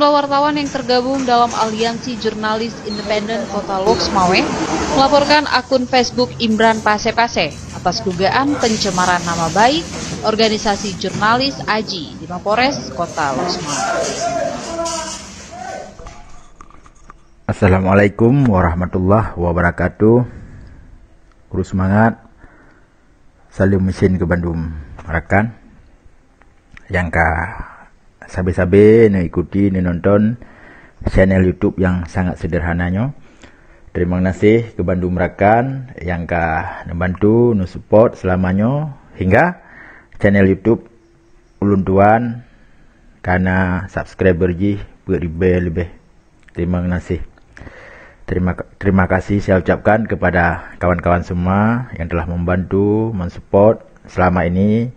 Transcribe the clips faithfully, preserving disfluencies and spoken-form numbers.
Wartawan yang tergabung dalam Aliansi Jurnalis Independen Kota Lhokseumawe melaporkan akun Facebook Imran Pase-Pase atas dugaan pencemaran nama baik organisasi jurnalis AJI di Mapolres Kota Lhokseumawe. Assalamualaikum warahmatullahi wabarakatuh. Kru semangat. Saleuem meusén keu bandum rakan nyang ka sabe-sabe neuikuti, neunonton channel YouTube nyang sangat sederhana nyoe. Terima kasih keu bandum rakan nyang ka neubantu, neusupport selama nyoe hingga channel YouTube ulôn tuan ka na subscriber jih peuet ribèe leubeh. Terima kasih. Terima, terima kasih saya ucapkan kepada kawan-kawan semua yang telah membantu, mensupport selama ini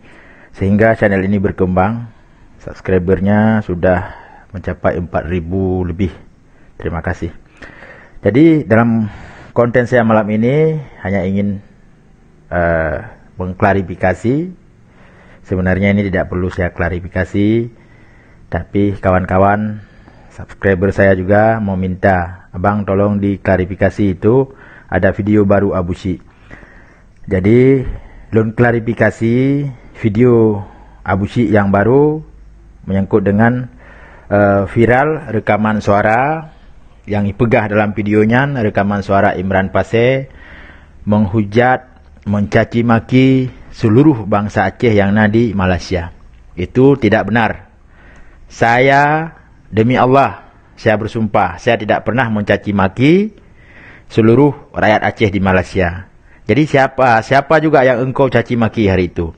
sehingga channel ini berkembang. Subscribernya sudah mencapai empat ribu lebih. Terima kasih. Jadi dalam konten saya malam ini hanya ingin eh, mengklarifikasi. Sebenarnya ini tidak perlu saya klarifikasi, tapi kawan-kawan subscriber saya juga meminta, "Abang, tolong diklarifikasi itu, ada video baru Abu Syik." Jadi lôn klarifikasi video Abu Syik yang baru menyangkut dengan eh, viral rekaman suara yang dipeugah dalam video nyan, rekaman suara Imran Pase menghujat, mencaci maki seluruh bangsa Aceh yang na di Malaysia. Itu tidak benar. Saya, demi Allah, saya bersumpah, saya tidak pernah mencaci maki seluruh rakyat Aceh di Malaysia. Jadi siapa siapa juga yang engkau caci maki hari itu?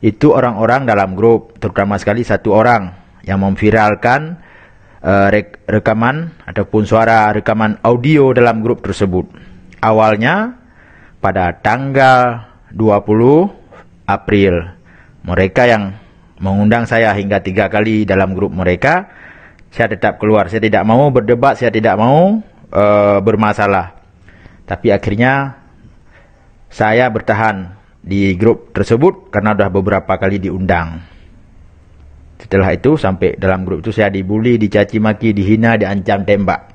Itu orang-orang dalam grup, terutama sekali satu orang yang memviralkan eh, rek- rekaman ataupun suara rekaman audio dalam grup tersebut. Awalnya pada tanggal dua puluh April, mereka yang mengundang saya hingga tiga kali dalam grup mereka, saya tetap keluar. Saya tidak mau berdebat, saya tidak mau eh, bermasalah. Tapi akhirnya saya bertahan di grup tersebut karena sudah beberapa kali diundang. Setelah itu sampai dalam grup itu saya dibuli, dicaci maki, dihina, diancam tembak.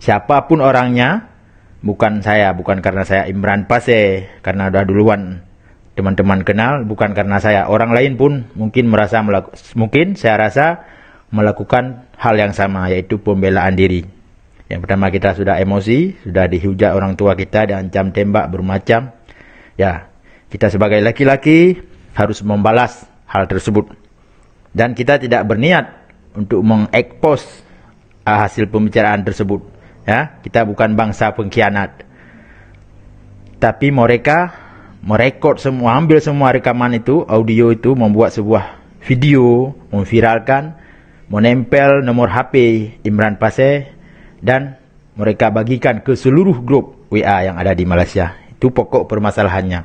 Siapapun orangnya, bukan saya, bukan karena saya Imran Pase, karena sudah duluan teman-teman kenal, bukan karena saya. Orang lain pun mungkin merasa melaku- mungkin saya rasa melakukan hal yang sama, yaitu pembelaan diri. Yang pertama, kita sudah emosi, sudah dihujat orang tua kita, diancam tembak bermacam. Ya, kita sebagai laki-laki harus membalas hal tersebut. Dan kita tidak berniat untuk mengekspos ah, hasil pembicaraan tersebut. Ya, kita bukan bangsa pengkhianat. Tapi mereka merekod semua, ambil semua rekaman itu, audio itu, membuat sebuah video, memviralkan, menempel nomor H P Imran Pase dan mereka bagikan ke seluruh grup W A yang ada di Malaysia. Itu pokok permasalahannya.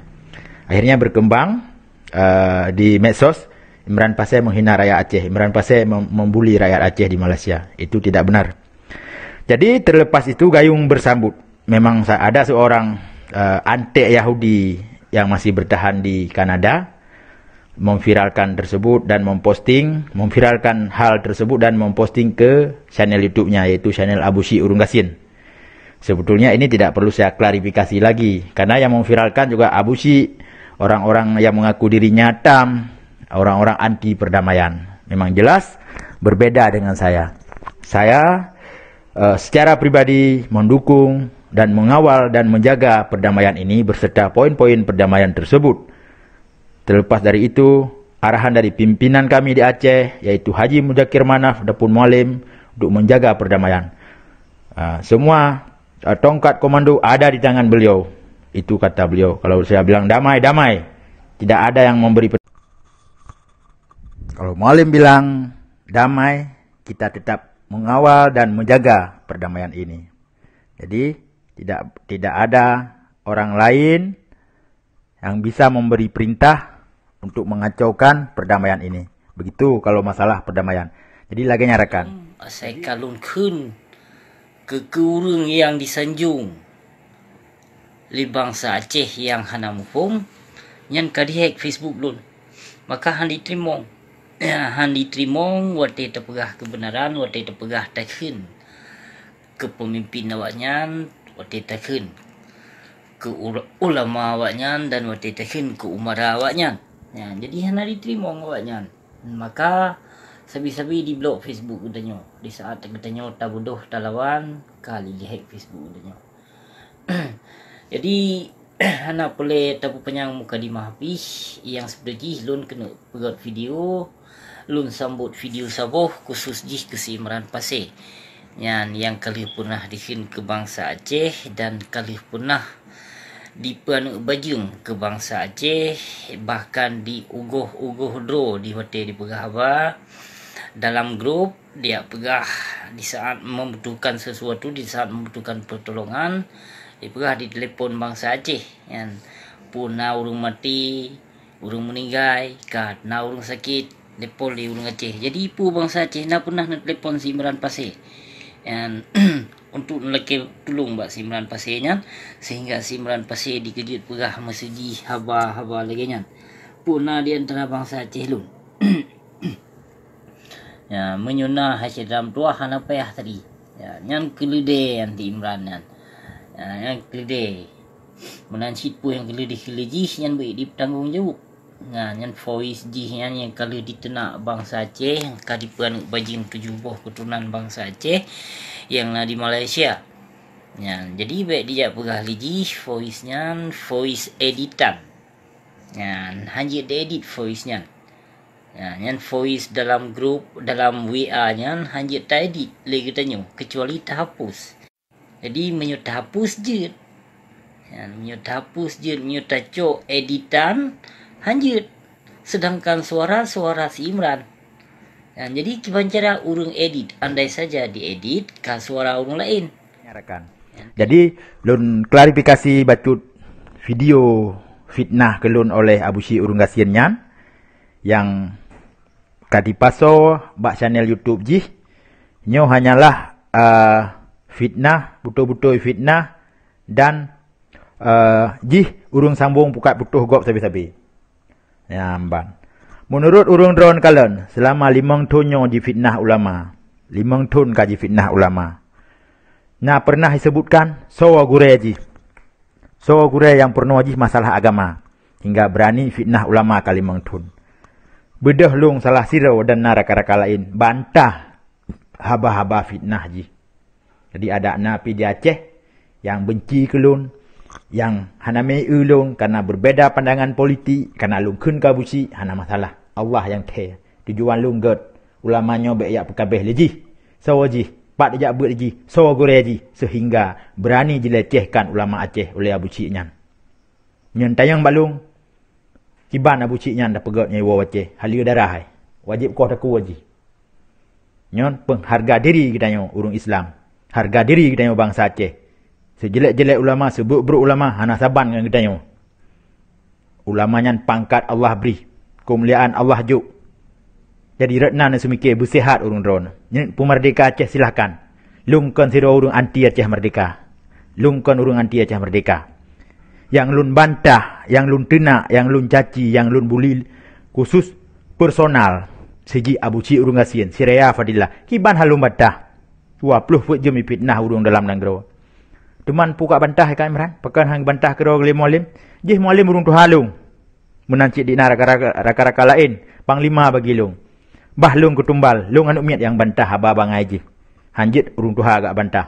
Akhirnya berkembang uh, di medsos, Imran Pase menghina rakyat Aceh, Imran Pase mem- membuli rakyat Aceh di Malaysia. Itu tidak benar. Jadi terlepas itu gayung bersambut. Memang sa- ada seorang uh, antek Yahudi yang masih bertahan di Kanada memviralkan tersebut dan memposting, memviralkan hal tersebut dan memposting ke channel YouTube-nya, yaitu channel Abu Syik Urung Gasien. Sebetulnya ini tidak perlu saya klarifikasi lagi karena yang memviralkan juga Abu Syik, orang-orang yang mengaku dirinya tam, orang-orang anti perdamaian. Memang jelas berbeda dengan saya. Saya uh, secara pribadi mendukung dan mengawal dan menjaga perdamaian ini beserta poin-poin perdamaian tersebut. Terlepas dari itu, arahan dari pimpinan kami di Aceh, yaitu Haji Muzakir Manaf ataupun Mualim, untuk menjaga perdamaian. Uh, semua uh, tongkat komando ada di tangan beliau. Itu kata beliau. Kalau saya bilang damai, damai. Tidak ada yang memberi. Kalau Mualim bilang damai, kita tetap mengawal dan menjaga perdamaian ini. Jadi tidak tidak ada orang lain yang bisa memberi perintah untuk mengacaukan perdamaian ini. Begitu kalau masalah perdamaian. Jadi lagèe nyan rakan. Asai ka lôn kheun keu keu ureuëng nyang disanjong lé bansa Aceh nyang hana muphom, nyan ka dihek Facebook lôn, maka hana jiteurimong. han jiteurimong watée tapeugah keubeunaran, watée tapeugah takheun keu peumimpin awaknyan, watée takheun keu ul-, ulama awaknyan dan watée takheun keu umara awaknyan. Ya, jadi hana jiteurimong awaknyan. Maka sabe-sabe diblok Facebook geutanyoe. Di saat geutanyoe tabeudôh talawan, ka lilihek Facebook geutanyoe. Jadi hana peureulée tapeupanyang mukadimah pih, nyang sibeudôh jih lôn keuneuk peugét video, lôn sambot video saboh khusus jih keu si Imran Pasé. Nyan nyang ka lheueh peunah dikheun keu bansa Aceh dan ka lheueh peunah dipeuaneuk bajeueng keu bansa Aceh, bahkan diugoh-ugoh droe di watée dipeugah haba dalam grup, dijak peugah di saat membutuhkan sesuatu, di saat membutuhkan pertolongan, dipeugah di telepon bansa Aceh. Nyan, peue na ureuëng maté, ureuëng meuninggai, ka na ureuëng sakét, telepon lé ureuëng Aceh. Jadi peue bansa Aceh na peunah neutelepon si Imran Pasé. Nyan, untuk neulakée tulông bak si Imran Pasé nyan, sehingga si Imran Pasé dikeujeuet peugah meuseujih haba-haba lagée nyan. Peue na di antara bansa Aceh lôn. Ya, meunyoe na hai syedara meutuwah hana payah tadi. Ya, nyan keuleudée anti Imran nyan. Ya, nyan keuleudée. Meunan cit peue nyang keuleudée-keuleudée jih nyan beuet jipeutanggong jaweueb. Nah, nyan voice jih nyan nyang ka lheueh diteunak bansa Aceh, nyang ka dipeuaneuk bajeueng tujoh boh keuturonan bansa Aceh nyang na di Malaysia. Nyan, jadi bék dijak peugah lé jih voice nyan voice editan. Nyan, hanjeuet diedit voice nyan. Nyan, nyan voice dalam grup, dalam W A nyan hanjeuet taedit lé geutanyoe, kecuali tahapus. Jadi, meunyoe tahapus jeuet. Nyan, meunyoe tahapus jeuet, meunyoe tacok editan, hanjeuet. Sedangkan suara-suara si Imran. Nyan, jadi, kiban cara ureuëng edit, andai saja diedit ka suara ureuëng laén. Jadi, lôn klarifikasi bacut video fitnah keu lôn oleh Abu Syik Ureuëng Gasien nyan, nyang ka dipasoe bak channel YouTube jih. Nyoe hanyalah, eh, fitnah, beutôi-beutôi fitnah dan, eh, jih ureuëng sambong pukat putôh gob sabe-sabe. Nyan ban. Meunurot ureuëng droen kalon, seulama limong thon nyoe jifitnah ulama. Limong thon ka jifitnah ulama. Na peureunah jiseubutkan soe gurée jih. Soe gurée nyang peurunoe jih masalah agama, hingga beurani fitnah ulama ka limong thon. Beudôh lôn salah sidroe dan na raka-raka laén bantah haba-haba fitnah jih. Jadi, adak na pih di Aceh nyang beunci keu lôn, nyang hana meu-eu lôn kareuna beubeda pandangan politik, kareuna lôn kheun ka Abu Syik, hana masalah. Allah nyang thèe. Tujuan lôn gét, ulama nyoe bék jak peukabeh lé jih. Soe jih, pat jak beuet lé jih, soe gurée jih, seuhingga beurani jilecehkan ulama Aceh ulée Abu Syik nyan. Nyan tanyong bak lôn, kiban Abu Syik nyan tapeugét nyoe woe Aceh, haleue darah hai. Wajéb koh takue jih. Nyoe peuharga diri geutanyoe ureuëng Islam. Harga diri geutanyoe bansa Aceh. Seujeulék-jeulék ulama, seubrok-brok ulama hana saban ngon geutanyoe. Ulama nyan pangkat Allah bri, keumuliaan Allah jok. Jadi rot na neuseumiké beusihat ureuëng droeneuh. Nyoe peumeurdeka Aceh silahkan. Lôn kon sidroe ureuëng anti Aceh meurdeka. Lôn kon ureuëng anti Aceh meurdeka. Nyang lôn bantah, nyang lôn teunak, nyang lôn caci, nyang lôn buli khusus personal, siji Abu Syik Ureuëng Gasien, Siraya Fadilah, kiban hana lôn bantah. Dua ploh peuet jeuem jifitnah ureuëng dalam nanggroe. Teuma peue ka bantah ka Imran? Pakon hana bantah keudroe lé Mualem? Jih Mualem ureuëng tuha lôn. Meunan cit di na raka-raka, raka-raka laén, panglima bagi lôn. Bah lôn keutumbal, lôn aneuk miet nyang bantah haba bangai jih. Hanjeuet ureuëng tuha gak bantah.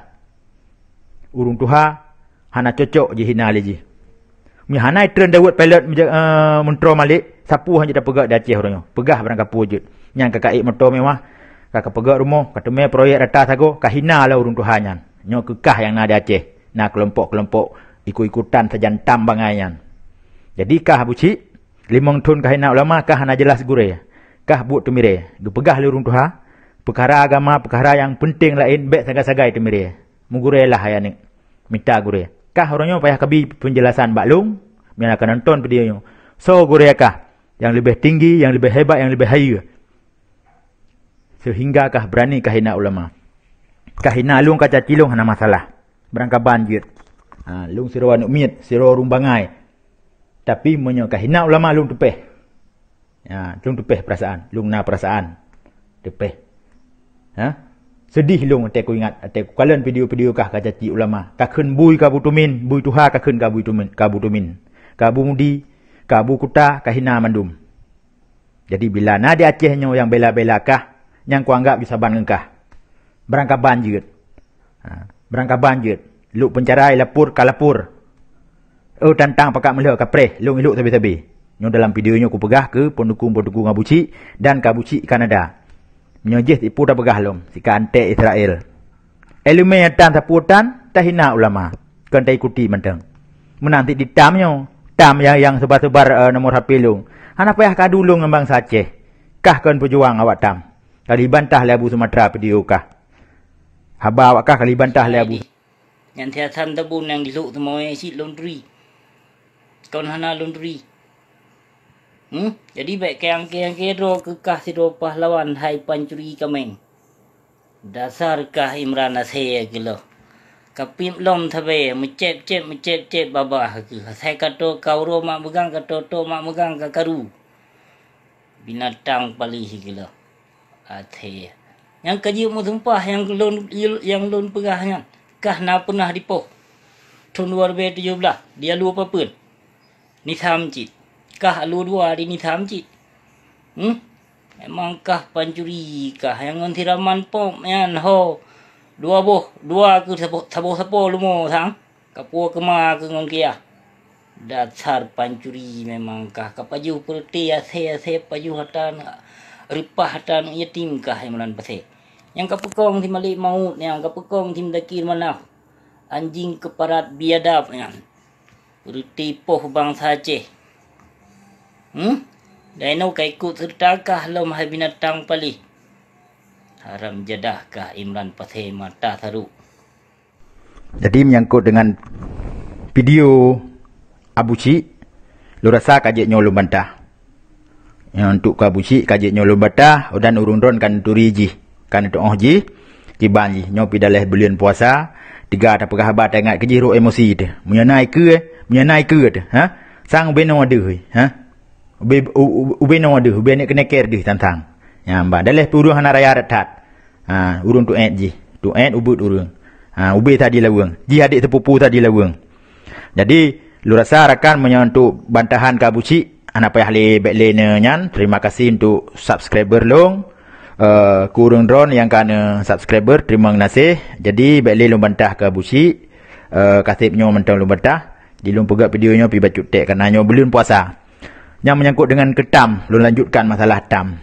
Ureuëng tuha hana cocok jihina lé jih. Meuhana treun Daud pilot meuntroe malik, sapeue hanjeuet tapeugét di Aceh uroe nyoe. Peugah barang kapeue jeuet. Nyan ka kaék moto mewah, ka kapeugét rumoh, ka teumé proyek rata sagoe, kahina lé ureuëng tuha nyan. Nyoe keuh kah nyang na di Aceh, na keulompok-keulompok ikut-ikutan sajantam bangai nyan. Jadi kah Abu Syik, limong thon kahina ulama, kah hana jeulaih gurée, kah buet teumirée. Geupeugah lé ureuëng tuha, peukara agama, peukara nyang peunteng laén bék sagai-sagai teumirée. Meugurée lah hai aneuk, mita gurée. Kah uroe nyoe payah kabi peunjeulasan bak lôn, meunyoe ka nonton video nyoe. Soe gurée kah nyang leubeh tinggi, nyang leubeh hebat, nyang leubeh hayeue? Seuhingga kah beurani kahina ulama. Kahina lôn, kacaci lôn hana masalah. Barangkaban jeuet. Ha, lôn sidroe aneuk miet, sidroe ureuëng bangai. Tapi meunyoe kahina ulama lôn teupeh. Ha, lôn teupeh peurasaan, lôn na peurasaan. Teupeh. Ha? Seudeh lôn watèe kuingat, watèe kukalon video-video kah kacaci ulama. Kakheun bui ka beutumin, bui tuha kakheun ka beutumin, ka beutumin. Ka beumudi, ka beukuta, kahina mandum. Jadi bila na di Aceh nyoe nyang bela-bela kah, nyang kuanggab jeuet saban ngon kah. Beurangkaban jeuet. Ha, beurangkaban jeuet. Lhok peuncara ilapor, kalapor. Oh tantang pakat meulhô kapreh, lôn ilok sabe-sabe. Nyoe dalam video nyoe kupeugah keu peundukung-peundukung Abu Chik dan ka Abu Chik Kanada. Meunyoe jih tipu tapeugah lom, sika antek Israel. Iéleumé tan sapeue tan tahina ulama, kon taikuti mantong. Meunan sit di TAM nyoe, TAM nyang, nyang seubar-seubar, eh, nomor H P lôn. Hana payah kadu lôn ngon bansa Aceh. Kah kon peujuang awak TAM. Ka lheuh bantah lé Abu Sumatra video kah. Haba awak kah ka lheuh bantah lé Abu. Nyan siasan teubun nyang dilhok teumawé cit lôn turi. Kon hana lôn turi. Hmm? Jadi bèk kayang-kayang keudroe keu kah sidroe pahlawan hai pancuri kaméng. Dasar kah Imran asèe keuloh. Kapip lom sabe, meucép-cép, meucép-cép babah keuh. Asai kato ka uroe mak meugang, kato to mak meugang ka karu. Binatang paléh keuloh. Até. Nyang ka jeuet meusumpah nyang lôn, nyang lôn peugah nyan. Kah na peunah dipoh. Thon dua ribèe tujoh blah, di Alue Papeuen. Nisam cit. Kah Alue dua di Nisam cit. Hmm? Memang kah pancuri kah nyang ngon siraman pop nyan ho. Dua boh, dua keu saboh, saboh sapo lumo sang. Kapeue keuma keu ngon kiah. Dasar pancuri memang kah. Kapajoh peureuté asèe-asèe pajoh hata reupah hata aneuk yatim kah Imran Pasé. Nyang kapeukong si Malik Maut nyan, kapeukong si Mudakir Manaf. Anjing keuparat biadab nyan. Peureuté poh bansa Aceh. Hmm? Dainoe ka ikot seureuta kah lom hai binatang paléh. Haram jadah kah Imran Pasé mata sarok. Jadi menyangkut dengan video Abu Chik, lôn rasa ka jeuet nyoe lôn bantah. Nyang untuk keu Abu Chik ka jeuet nyoe lôn bantah dan ureuëng droen ka neuturi jih, ka neuteuoh jih. Kiban jih nyoe pih daléh buleuen puasa, teuga tapeugah haba taingat keu jih rhot emosi teuh. Meunyoe na ikeue, meunyoe na ikeue teuh, ha? Sang ubé noe deuh, ha? Ubé, u-, u-, ubé noe deuh, ubé aneuk keuneker deuh tantang. Nyan ban daléh pih ureuëng hana raya that-that. Ha, ureuëng tuét jih. Tuét ubeuet ureuëng. Ha, ubé that jilaweueng. Jih adék teupupu that jilaweueng. Jadi, lôn rasa rakan meunyoe untuk bantahan keu Abu Chik, hana payah lé bèk lé nyan. Terima kasih untuk subscriber lôn. Eh, keu ureuëng droen nyang ka neusubscriber, terima kasih. Jadi, bèk lé lôn bantah keu Abu Chik. Eh, kaseb nyoe mantong lôn bantah. Di lôn peugah video nyoe pih bacut tek, karena nyoe buleuen puasa. Nyang menyangkut dengan keu TAM, lôn lanjutkan masalah TAM.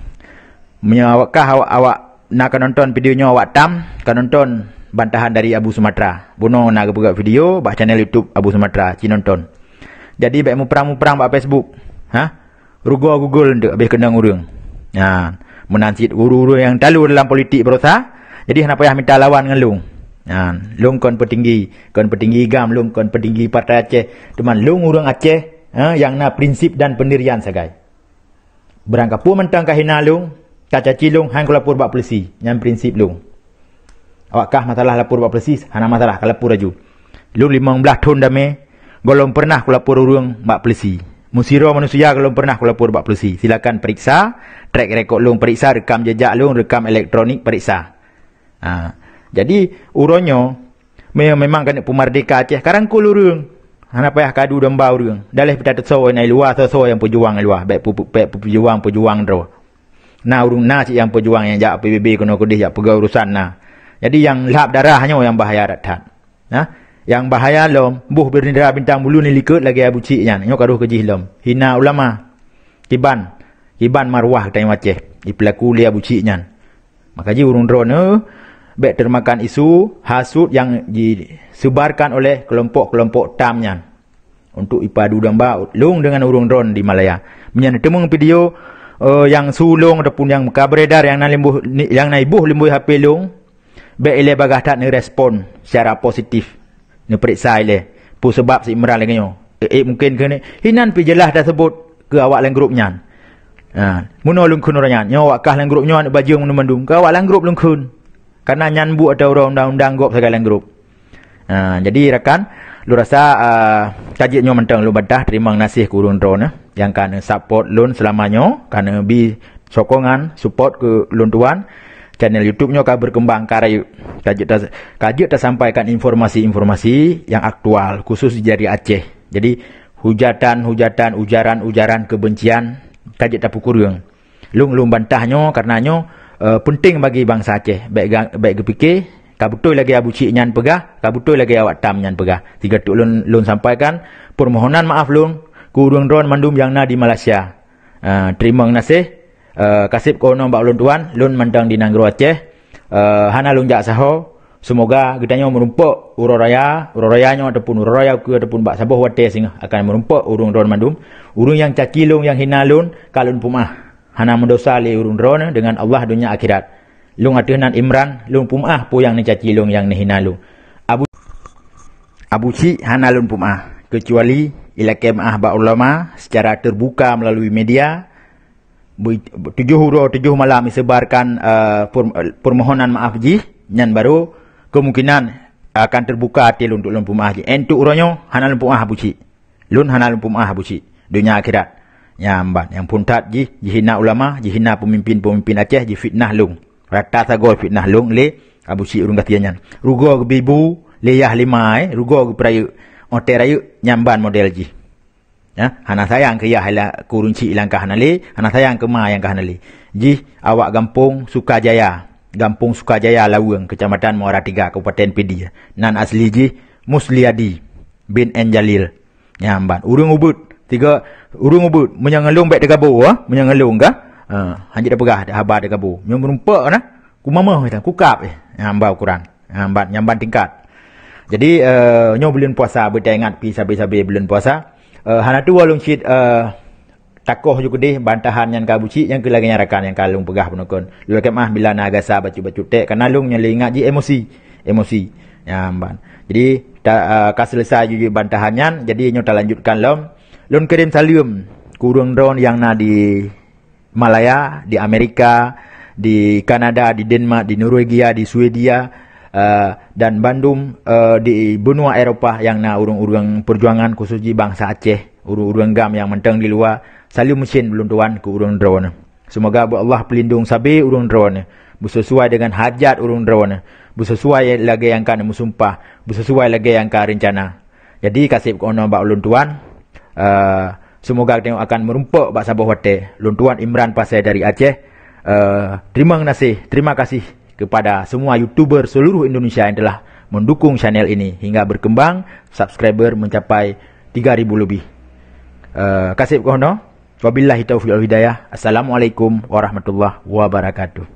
Meunyoe awak kah awak, awak na ka nonton video nyoe awak TAM, ka nonton bantahan dari Abu Sumatra. Bunoe na geupeugah video bak channel YouTube Abu Sumatra, ci nonton. Jadi bèk muprang-muprang bak Facebook. Ha? Rugoe Google untuk habéh keunong ureuëng. Ha, meunan cit ureuëng-ureuëng nyang talu dalam politik barosa, jadi hana payah mita lawan ngon lôn. Ha, lôn kon peutinggi, kon peutinggi GAM, lôn kon peutinggi Partai Aceh, teuma lôn ureuëng Aceh, ha, nyang na prinsip dan pendirian sagai. Beurangkapeue mantong kahina lôn, kacaci lôn, han kulapor bak polisi. Nyan prinsip lôn. Awak kah masalah lapor bak polisi, hana masalah, kalapor laju. Lôn limong blaih thon damé, gohlom pernah kulapor ureuëng bak polisi. Meusidroe manusia gohlom pernah kulapor bak polisi. Silakan periksa track record lôn, periksa rekam jejak lôn, rekam elektronik, periksa. Ha. Jadi, uroe nyoe, me-, memang keuneuk peumerdeka Aceh, karang kul ureuëng. Hana payah kadu domba ureuëng. Daléh pita teusoe na i luwa, soe-soe nyang peujuang i luwa, bèk pu-, bèk peujuang-peujuang droe. Na ureuëng na cit nyang peujuang nyang jak P B B keunoe keudeh jak peugah urusan na. Jadi nyang lhab darah nyoe nyang bahaya that-that. Nah, nyang bahaya lom, boh bendera bintang bulu ni likot lagèe Abu Chik nyan. Nyoe ka roh keujih lom. Hina ulama. Kiban, kiban marwah geutanyoe Aceh. Jipeulaku lé Abu Chik nyan. Maka jih ureuëng droeneuh bèk teumakan isu hasut nyang jiseubarkan oleh keulompok-keulompok TAM nyan. Untuk ipadu domba lôn deungon ureuëng droen di Malaya. Meunyoe neuteumeung video, eh, nyang su lôn ataupun nyang ka beredar nyang na limbuh, ni-, nyang na iboh limbuh H P lôn, bèk ilèe bagaih that neurespon secara positif. Neupeuriksa ilèe, peue seubab si Imran lagèe nyoe. Eh, eh, mungkin keuneuk, hinan pih jeulaih taseubut keu awak lam grup nyan. Ha, meunoe lôn kheun uroe nyan, nyoe awak kah lam grup nyoe aneuk bajeueng meuneu mandum, keu awak lam grup lôn kheun. Karena nyan buet atau uroe undang-undang gob sagai lam grup. Ha, jadi rakan, lôn rasa, ah, ka jeuet nyoe mantong lôn bantah, teurimong gaséh keu ureuëng droeneuh. nyang ka neusupport lôn seulama nyoe, ka neubi sokongan, support keu lôn tuan. Channel YouTube nyoe ka berkembang, ka rayeuk. Ka jeuet ta-, ka jeuet tasampaikan informasi-informasi nyang aktual, khusus di Aceh. Jadi, hujatan-hujatan, ujaran-ujaran kebencian ka jeuet tapeukureueng. Lôn, lôn bantah nyoe karena nyoe, eh, penting bagi bansa Aceh. Bèk ga-, bèk geupike, ka beutôi lagèe Abu Chik nyan peugah, ka beutôi lagèe awak tam nyan peugah. Sigoe teuk lôn, lôn sampaikan permohonan maaf lôn keu ureueng droeneuh mandum nyang na di Malaysia. Eh, teurimong gaséh, eh, kaseb keunoe bak ulôn tuan, lôn mantong di nanggroe Aceh. Eh, hana lôn jak saho. Seumoga geutanyoe meurumpok uroe raya, uroe raya nyoe ataupun uroe raya ukeue ataupun bak saboh watèe singoh akan meurumpok ureueng droeneuh mandum. Ureueng nyang caci lôn, nyang hina lôn, ka lôn peumaah. Hana meudosa lé ureueng droeneuh deungon Allah donya akhirat. Lôn ateueh nan Imran, lôn peumaah peue nyang neucaci lôn, nyang neuhina lôn. Abu, Abu Chik hana lôn peumaah, keucuali ilakèe maah bak ulama secara terbuka melalui media. Beu-, tujoh uroe tujoh malam isebarkan, eh, per-, permohonan maaf jih, nyan baru kemungkinan akan terbuka até lôn untuk lôn peumaah jih. Eh, untuk uroe nyoe hana lôn peumaah Abu Chik. Lôn hana lôn peumaah Abu Chik. Donya akhirat. Nyan ban. Nyang phôn that jih, jihina ulama, jihina pemimpin-pemimpin Aceh, jifitnah lôn. Rata sagoe fitnah lôn lé Abu Chik ureueng gasien nyan. Rugoe geubi bu, lé yah lima, eh, rugoe geupeurayeuk. Oté rayeuk, nyan ban model jih. Ya, hana sayang keu yah ila-, keu ureueng chik nyang ka hana lé, hana sayang keu ma nyang ka hana lé. Jih awak gampông Sukajaya, gampông Sukajaya Laweueng, Kecamatan Muara Tiga, Kabupaten Pidie. Nan asli jih Musliadi bin N Jalil. Nyan ban. Ureueng ubit, tiga ureueng ubit, meunyoe ngon lôn bèk teugabo, ha? Meunyoe ngon lôn ka? Ha, hanjeuet tapeugah haba teugabo. Nyoe meurumpok na. Kumamoh, kukab, eh. Nyan ban ukuran. Nyan ban, nyan ban tingkat. Jadi, eh, nyoe buleuen puasa, beutaingat pi sabe-sabe buleuen puasa. Eh, hana tuwoe lôn cit, eh, takoh ju keudeh bantahan nyan keu Abu Chik, nyang keu lagèe nyan rakan nyang ka lôn peugah bunoe kon. Lôn lakèe maaf bila na gasa bacut-bacut tek, karena lôn nyoe lé ingat jih emosi. Emosi. Nyan ban. Jadi, ta-, eh, ka selesai ju jih bantahan nyan, jadi nyoe talanjutkan lom. Lôn kirém saleuem keu ureueng droeneuh nyang na di Malaya, di Amerika, di Kanada, di Denmark, di Norwegia, di Swedia, eh, dan bandum, eh, di benua Eropa nyang na ureueng-ureueng peujuangan, khusus jih bansa Aceh, ureueng-ureueng GAM nyang mantong di luwa. Saleuem meucén ulôn tuan keu ureueng droeneuh. Seumoga beu Allah peulindong sabe ureueng droeneuh, beuseusuai deungon hajat ureueng droeneuh, beuseusuai lagèe nyang ka neumeusumpah, beuseusuai lagèe nyang ka reuncana. Jadi, kaseb keunoe bak ulôn tuan, eh, seumoga tanyoe akan meurumpok bak saboh watèe. Lôn tuan Imran Pasai dari Aceh, eh, terima kasih, terima kasih kepada semua YouTuber seluruh Indonesia yang telah mendukung channel ini hingga berkembang, subscriber mencapai tiga ribu lebih. Eh, kaseb keunoe. Wabillahi taufiq wal hidayah. Assalamualaikum warahmatullahi wabarakatuh.